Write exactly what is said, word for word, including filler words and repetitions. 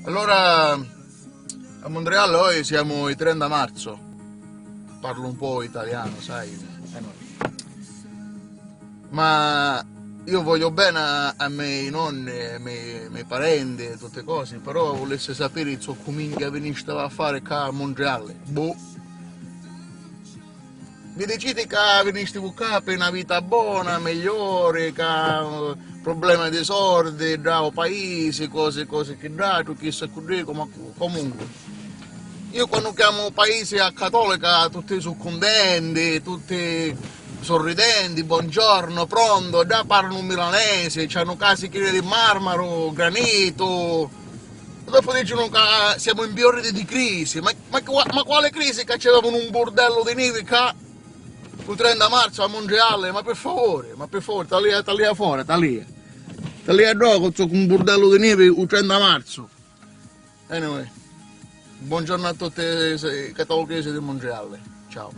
Allora, a Montreal noi siamo il trenta marzo. Parlo un po' italiano, sai? Eh, no. Ma io voglio bene a, a miei nonni, ai miei, miei parenti e tutte cose, però volesse sapere ciò che minchia venisti a fare qua a Montreal. Boh. Mi diciti ca vinistivu ccà pi na vita bona, migliori, ca, eh, problema di sordi, dda o paisi, cosi, cosi chi dda, chissu e cu ddi, comu-, comunque. Io quannu chiamu paisi a Catolica, tutti su cuntenti, tutti sorridenti, buongiorno, pronto, dda parlanu milanesi, c'hannu casi chini di marmaru, granitu, e dopu dicinu ca siamo in periodi di crisi, ma, ma qua-, ma quale crisi ca c'avevamo un burdello di nivi ccà? U trenta marzo a Montreal, ma per favore, ma per favore, talia, talia fora, talia. Talia ddocu, c'ho un burdello di nivi u trenta marzo. Anyway, buongiorno a tutti i catolichesi di Montreal. Ciao.